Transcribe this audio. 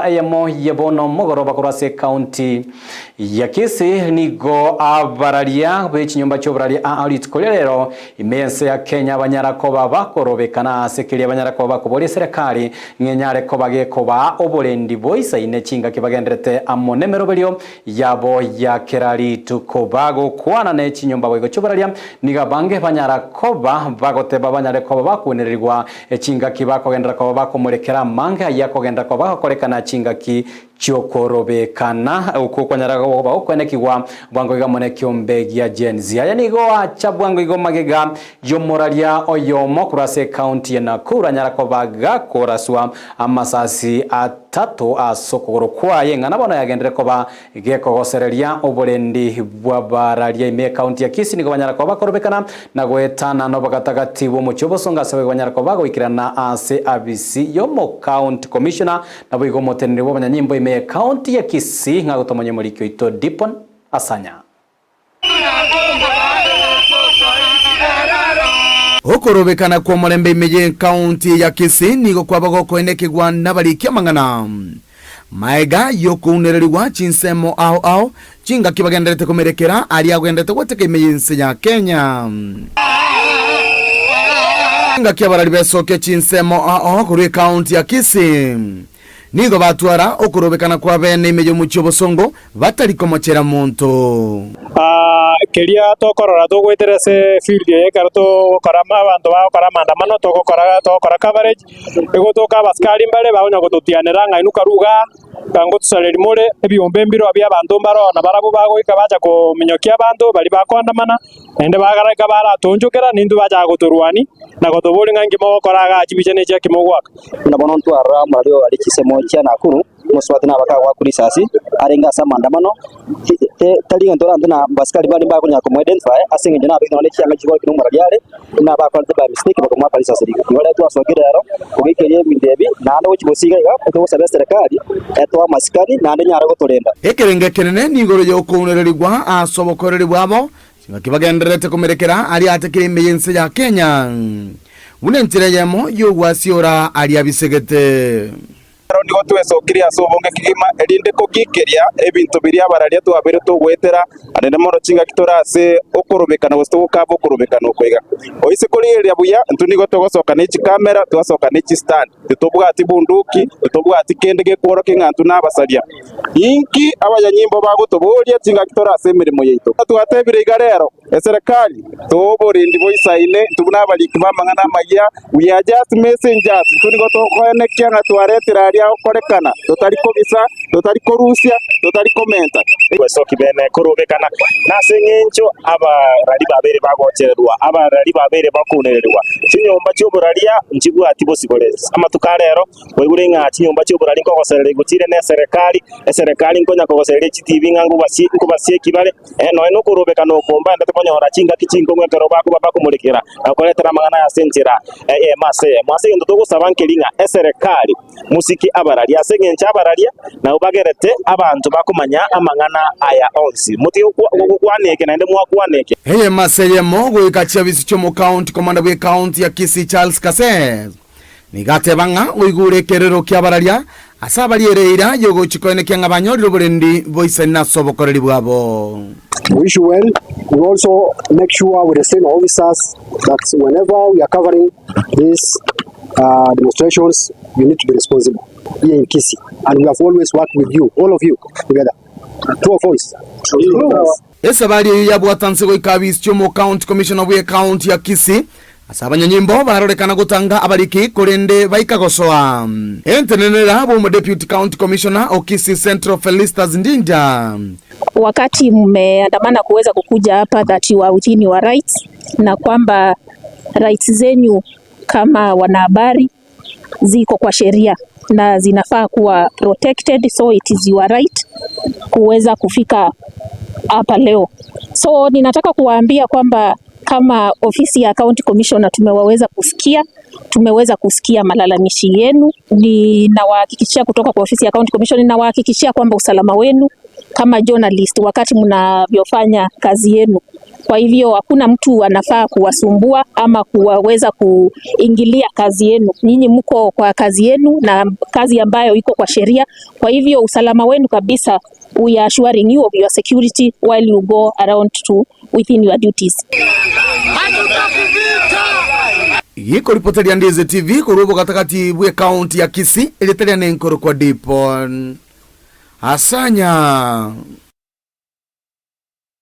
Ensa eyemo ye bono mogoroba korwa ase ekaunti ya Kisii nigo abararia be chinyomba chi'oboraria aa rituko ria rero ime y'ense ya Kenya banyara koba bakorobekana ase keria banyara koba bakoboria eserekari ng'enyare koba gekobaa oborendi boisaine chingaki bagenderete amo nemeroberio yabo ya kera rituko. Bagokwana ne chinyomba boigo chi'oboraria nigo abange banyara koba bagoteba banyare koba bakunererigwa Chingaki bakogenderera koba bakomorekera amange ayio akogenderera koba agokorekana chingaki chi'okorobekana okwo kwanyara koba gokwenekigwa bwango iga amo nekiombe gia Gen Z. Aya nigo acha bwango igo magega y'omoraria oyomo korwa ase ecounty ya Nakuru anyara koba gakoraswa amasasi atato ase okogoro kwaye ng'a nabono yagenderere koba Gekogosereria oborendi bw'abararia ime y'ekaunti ya Kisii nigo banyara koba bakorobekana na goetana nobogatagati bw'omochie obosongo ase boigo banyara koba bagoikerana ase abisi y'omocounty commissioner naboigo omoteneneri bw'abanyanyimbo ime y'ekaunti ya Kisii ng'a gotomonya omoriki oito Dipon Asanya. Okorobekana kw'omorembe ime y'ekaunti ya Kisii nigo kwaba gokoenekigwa nabariki amang'ana. Maega y'okounererigwa chinsemo ao ao, chingaki bagendererete komerekera aria agendererete gweteka ime y'ense ya Kenya. Chingaki abarari besokia chinsemo ao ao korwa ekaunti ya Kisii nigo batwara okorobekana kwa bene ime y'omochie obosongo batari komochera monto. Keria tokorora togoetera ase field eye ekero togokora abanto bagokora amaandamano togokora togokora coverage. Egotoka abasikari mbare bakonya gototianera ng'a inwe karue igaa, ngotosareria more ebiombe mbireo bi'abanto mbaroo, na barabwo bagoika bacha kominyokia abanto baria bakoandamana, naende bagaraika baratoonchokera, nintwe bachaka gotorwania na gotoboria ng'a inki mogokora igaa chibicha nechi aki mogoaka. Buna bono ntwarora omorwari oyo are chisemo chia Nakuru, omosubati nabake agoakwa risasi, arenge ase amaandamano, tari egento orante na abasikari baria mbakonyara komo identify ase eng'encho nabegete nonye chianga chigokina omorwari are, buna bakorete by mistake bakamoaka risasi riria. Igo rero twasokire rero kogeikeria ebinto ebi naende gochia gosiga iga, togosaba eserekari etoe amasikani naende enyare gotorenda. Ekerengo ekenene niigoro y'okounererigwa ase obokoreri bwabo, chingaki bagendererete komerekera aria atekire ime y'ense ya Kenya, buna enchera eyemo y'ogwasiora aria abisegete. Ero nigo twesokirie ase obonge kegima, erinde kogikeria ebinto biria abararia twabeire togoetera, naende mono chingaki tore ase okorobekana gose togokaba okorobekana oko iga. Oise korigereria buya, intwe nigo togosoka ne chikamera, twasoka ne chistand, titobwati bunduki, titobwati kende gekworokia ng'a intwe nabasaria. Inki abanyanyimbo bagotoboria chingaki tore ase emeremo yaito? Twatebire iga rero, Eserekari, toa oborendi boisaine, intwe buna abariki b'amang'ana amayia, we are just messengers, intwe nigo tokoenekia ng'a twaretire aria agokorekana, totari kobisa, totari korusia, totari komenta. Gwesoki bene korobekana, nase engencho abarari babeire bagochererwa, abarari babeire bakounererigwa. Chinyomba chi'oboraria nchibwati bosibore. Amatuko a rero Koigure ng'a chinyomba chi'oborari nkogosererigwa chire neserekari, eserekari nkonya kogosereria chitibi ng'a nkobasieki bare, ee, nonya nokorobekana okwo mbaendete konyora chingaki chinkong'u ekero bakoba bakomorekera na koretera amang'ana aya ase enchera eyemo ase eyemo. Ase egento togosaba nkeri ng'a eserekari mosike abararia, ase engencho abararia nabwo bagerete abanto bakomanya amang'ana aya onsi. Motige gokwana eke naende mwakwana eke. Eyemo ase eyemo goika chiabisi chi'omokaunti komanda bw'ekaunti ya Kisii Charles Kasese. Nigo ateba ng'a oigure ekerero ki'abararia ase abaria ere eira y'ogochia koenekia ng'a banyorire oborendi boisaine ase obokoreri bwabo. We wish you well. We also make sure we restrain our officers that whenever we are covering these uh, demonstrations, you need to be responsible here in Kisii. And we have always worked with you, all of you together. True or false? True. Esabari eyio yabwata nse goika abisi chi'omocounty commissioner bw'ecounty ya Kisii ase abanyanyimbo barorekana gotanga abariki korende baika gosoa. Entenenera bw'omodeputy county commissioner o Kisii Central Felistus Ndinda. Wakati mmeandamana kuweza kukuja hapa that you are within your rights na kwamba rights zenyu kama wanahabari ziko kwa sheria na zinafaa kuwa protected, so it is your right kuweza kufika hapa leo. So ninataka kuwaambia kwamba kama ofisi ya County Commissioner tumewaweza kusikia, tumeweza kusikia malalamishi yenu. Ninawahakikishia kutoka kwa ofisi ya County Commissioner, ninawahakikishia kwamba usalama wenu kama journalist wakati mnavyofanya kazi yenu. Kwa hivyo hakuna mtu anafaa kuwasumbua ama kuwaweza kuingilia kazi yenu. Nyinyi mko kwa kazi yenu na kazi ambayo iko kwa sheria. Kwa hivyo usalama wenu kabisa, we are assuring you of your security while you go around to within your duties. Gikoripoteria Ndizi TV korwa obogatagati bwe county ya Kisii eriteria nenkoro kwa Dipon Asanya.